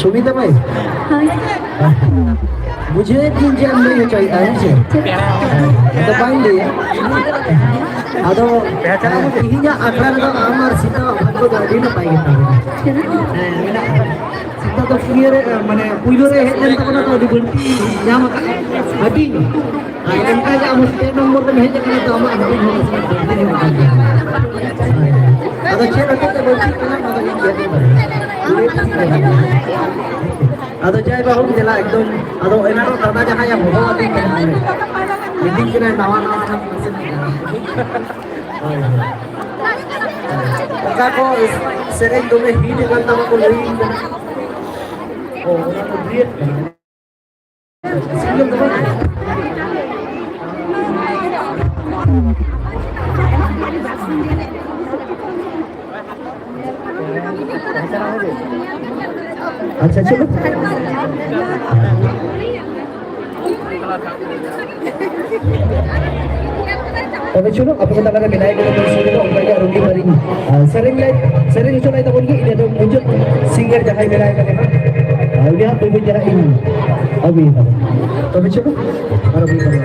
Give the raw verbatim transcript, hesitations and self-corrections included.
ᱥᱩᱢᱤᱛᱟ ᱢᱟᱹᱭ, ᱦᱳᱭ᱾ ᱵᱩᱡᱷᱟᱹᱣᱮᱫ ᱜᱤᱧ ᱪᱮᱫ ᱮᱢ ᱞᱟᱹᱭ ᱦᱚᱪᱚᱭᱮᱫᱼᱟ, ᱦᱮᱸ ᱥᱮ? ᱟᱫᱚ ᱵᱟᱹᱧ ᱞᱟᱹᱭᱟ᱾ ᱟᱫᱚ, ᱛᱮᱦᱮᱧᱟᱜ ᱟᱠᱷᱲᱟ ᱨᱮᱫᱚ ᱟᱢ ᱟᱨ ᱥᱤᱛᱟᱹᱣᱟᱜ ᱵᱷᱟᱜᱽᱜᱚ ᱫᱚ ᱟᱹᱰᱤ ᱱᱟᱯᱟᱭ ᱜᱮ ᱛᱟᱵᱚᱱᱟ᱾ ᱦᱮᱸ, ᱢᱮᱱᱟᱜᱼᱟ᱾ ᱥᱤᱛᱟᱹ ᱫᱚ ᱯᱩᱭᱞᱩ ᱨᱮ, ᱢᱟᱱᱮ, ᱯᱩᱭᱞᱩ ᱨᱮ ᱦᱮᱡ ᱞᱮᱱ ᱛᱟᱵᱚᱱᱟ ᱛᱚ, ᱟᱹᱰᱤ ᱵᱟᱹᱲᱛᱤ ᱧᱟᱢ ᱟᱠᱟᱫᱼᱟ᱾ ᱦᱟᱹᱴᱤᱧ᱾ ᱟᱨ ᱚᱱᱠᱟ ᱜᱮ ᱟᱢ ᱯᱮ ᱱᱚᱢᱵᱚᱨ ᱨᱮᱢ ᱦᱮᱡ ᱟᱠᱟᱱᱟ, ᱛᱚ ᱟᱢᱟᱜ ᱦᱟᱹᱴᱤᱧ ᱦᱚᱸ ᱱᱟᱥᱮᱱᱟᱜ ᱵᱟᱹᱲᱛᱤ ᱧᱚᱜ ᱟᱠᱟᱱ ᱜᱮᱭᱟ᱾ ᱟᱫᱚ ᱪᱮᱫ ᱦᱚᱛᱮᱡ ᱛᱮ ᱵᱟᱹᱲᱛᱤᱜ ᱠᱟᱱᱟ, ᱚᱱᱟ ᱫᱚ ᱤᱧ ᱜᱮ ᱟᱹᱰᱤ ᱵᱟᱲᱟᱭᱟ᱾ ᱟᱫᱚ ᱡᱟᱭ ᱵᱟ ᱦᱳᱠ, ᱫᱮᱞᱟ ᱮᱠᱫᱚᱢ, ᱟᱫᱚ ᱮᱱᱟᱱᱚᱜ ᱫᱟᱫᱟ ᱡᱟᱦᱟᱸᱭ ᱦᱚᱦᱚ ᱟᱹᱫᱤᱧ ᱛᱟᱦᱮᱸ, ᱢᱮᱛᱟᱹᱧ ᱠᱟᱱᱟᱭ, "ᱱᱟᱣᱟ ᱱᱟᱣᱟ ᱱᱟᱜ ᱱᱟᱥᱮᱱᱟᱜ ᱜᱟᱱ᱾" ᱦᱳᱭ, ᱦᱳᱭ᱾ ᱚᱠᱟ ᱠᱚ ᱥᱮᱨᱮᱧ ᱫᱚᱢᱮ ᱦᱤᱴ ᱟᱠᱟᱱ ᱛᱟᱢᱟ ᱠᱚ ᱞᱟᱹᱭᱟᱹᱧ ᱠᱟᱱᱟ᱾ ᱚ, ᱚᱱᱟ ᱠᱚ ᱰᱩᱭᱮᱴ ᱠᱟᱱᱟ᱾ ᱟᱪᱪᱷᱟ, ᱪᱚᱞᱚ᱾ ᱛᱚᱵᱮ ᱪᱚᱞᱚ, ᱟᱵᱚ ᱠᱚ ᱛᱟᱞᱟᱨᱮ ᱢᱮᱱᱟᱭ ᱠᱟᱱᱟ, ᱵᱚᱱ ᱥᱮᱨᱮᱧ ᱚᱱᱠᱟ ᱜᱮ ᱟᱨ ᱩᱱᱤ ᱵᱟᱨᱤᱧ, ᱟᱨ ᱥᱮᱨᱮᱧ ᱞᱟᱹᱭ, ᱥᱮᱨᱮᱧ ᱦᱚᱪᱚ ᱞᱟᱹᱭ ᱛᱟᱵᱚᱱ ᱜᱮ, ᱤᱱᱟᱹ ᱫᱚ ᱢᱩᱪᱟᱹᱫ ᱥᱤᱝᱜᱟᱨ ᱡᱟᱦᱟᱸᱭ ᱢᱮᱱᱟᱭ ᱠᱟᱫᱮ ᱦᱟᱸᱜ, ᱟᱨ ᱩᱱᱤ ᱦᱟᱸᱜ ᱯᱩᱭᱞᱩ ᱡᱟᱦᱟᱸ ᱤᱧ ᱟᱹᱜᱩᱭᱮ ᱛᱟᱵᱚᱱ᱾ ᱛᱚᱵᱮ ᱪᱚᱞᱚ, ᱟᱨᱚ ᱢᱤᱫ ᱫᱷᱟᱣ᱾